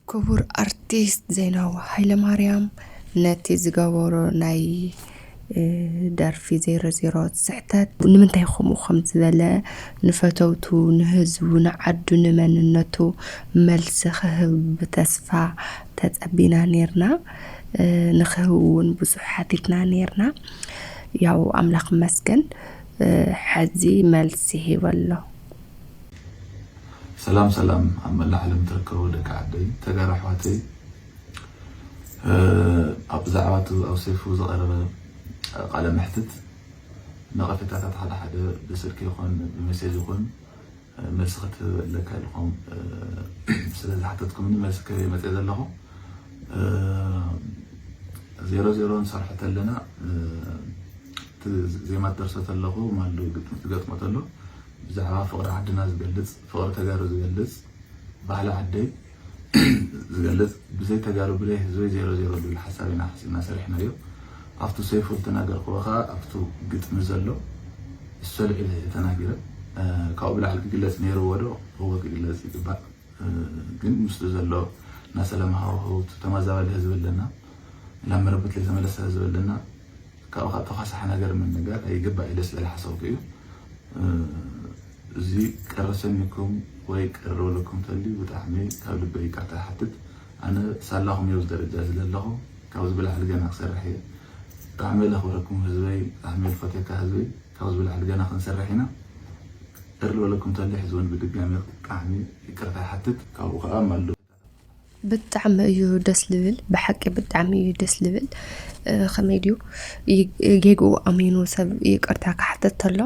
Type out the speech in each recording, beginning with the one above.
ክቡር ኣርቲስት ዜናዊ ሃይለማርያም ነቲ ዝገበሮ ናይ ደርፊ ዜሮ ዜሮ ስሕተት ንምንታይ ከምኡ ከም ዝበለ ንፈተውቱ፣ ንህዝቡ፣ ንዓዱ፣ ንመንነቱ መልሲ ክህብ ብተስፋ ተጸቢና ኔርና። ንክህብ እውን ብዙሕ ሓቲትና ኔርና። ያው ኣምላኽ ይመስገን፣ ሕዚ መልሲ ሂበሎ። ሰላም ሰላም ኣብ መላእ ዓለም ትርከቡ ደቂ ዓደይ ተጋሩ ኣሕዋተይ፣ ኣብ ብዛዕባ እቲ ኣብ ሰይፉ ዝቐረበ ቃለ መሕትት ነቐፌታታት ሓደ ሓደ ብስልኪ ይኹን ብሜሴጅ ይኹን መልሲ ክትህበለካ ኢልኩም ስለ ዝሓተትኩምኒ መልሲ ክህብ መፅእ ዘለኹ። ዜሮ ዜሮ ንሰርሖ ተለና ዜማ ትደርሶ ተለኹ ማሉ ግጥሚ ትገጥሞ ተሎ ብዛዕባ ፍቕሪ ዓድና ዝገልፅ፣ ፍቕሪ ተጋሩ ዝገልፅ፣ ባህሊ ዓደይ ዝገልፅ፣ ብዘይ ተጋሩ ብዘይ ህዝበይ ዜሮ ዜሮ ዝብል ሓሳብ ኢና ሓሲብና ሰሪሕናዮ። ኣብቱ ሰይፉ ዝተናገርክዎ ከዓ ኣብቱ ግጥሚ ዘሎ እሱ ልዕሊ ተናጊረ። ካብኡ ብላዕሊ ክግለፅ ነይርዎ ዶ? እወ ክግለፅ ይግባእ። ግን ምስቱ ዘሎ ናይ ሰላም ሃዋህው፣ ተመዛባሊ ህዝቢ ኣለና፣ ናብ መረበቱ ዘይተመለሰ ህዝቢ ኣለና። ካብኡ ከዓ ተኳሳሒ ነገር ምንጋር ኣይግባእ ኢለ ስለ ዝሓሰብኩ እዩ። እዚ ቅር ሰኒኩም ወይ ቅር በለኩም ተልዩ ብጣዕሚ ካብ ልበይ ይቅርታ ይሓትት። ኣነ ሳላኹም እየ ኣብዚ ደረጃ እዚ ዘለኹ። ካብዚ ብላዕሊ ገና ክሰርሕ እየ። ብጣዕሚ እየ ለኽብረኩም ህዝበይ፣ ብጣዕሚ እየ ልፈትየካ ህዝበይ። ካብዚ ብላዕሊ ገና ክንሰርሕ ኢና። ቅር ዝበለኩም ተልዩ ሕዚ እውን ብድጋሚ ብጣዕሚ ይቅርታ ይሓትት። ካብኡ ከዓ ማሉ ብጣዕሚ እዩ ደስ ልብል፣ ብሓቂ ብጣዕሚ እዩ ደስ ልብል። ከመይ ድዩ ጌግኡ ኣሚኑ ሰብ ይቅርታ ክሓተት ተሎ፣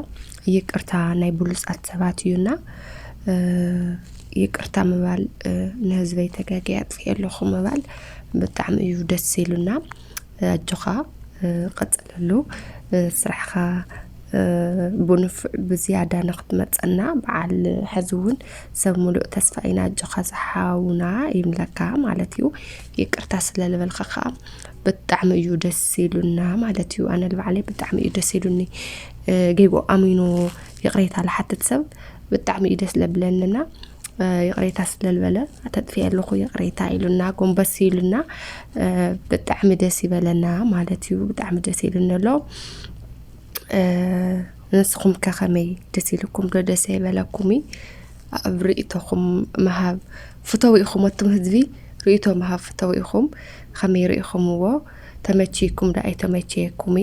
ይቅርታ ናይ ብሉፃት ሰባት እዩና። ይቅርታ ምባል ንህዝበይ ተጋግየ ኣጥፊኤ ኣለኹ ምባል ብጣዕሚ እዩ ደስ ኢሉና። ኣጆኻ ቀፅለሉ፣ ስራሕኻ ብንፉዕ ብዝያዳ ንክትመፀና በዓል ሕዚ እውን ሰብ ሙሉእ ተስፋ ኢና። ኣጆኻ ዝሓውና ይምለካ ማለት እዩ። ይቅርታ ስለ ዝበልካ ከዓ ብጣዕሚ እዩ ደስ ኢሉና ማለት እዩ። ኣነ ንባዕለይ ብጣዕሚ እዩ ደስ ኢሉኒ። ጌግኡ ኣሚኑ ይቅሬታ ዝሓትት ሰብ ብጣዕሚ እዩ ደስ ለብለንና። ይቅሬታ ስለ ዝበለ ኣተጥፊኤ ኣለኹ ይቅሬታ ኢሉና፣ ጎንበስ ኢሉና። ብጣዕሚ ደስ ይበለና ማለት እዩ። ብጣዕሚ ደስ ኢሉኒ ኣሎ። ንስኹም ከ ከመይ ደስ ኢልኩም ዶ ደስ ኣይበለኩም? ኣብ ርእይቶኹም ምሃብ ፍተው ኢኹም፣ ኣቱም ህዝቢ ርእይቶ ምሃብ ፍተው ኢኹም። ከመይ ርኢኹምዎ? ተመችይኩም ዶ ኣይተመችየኩም?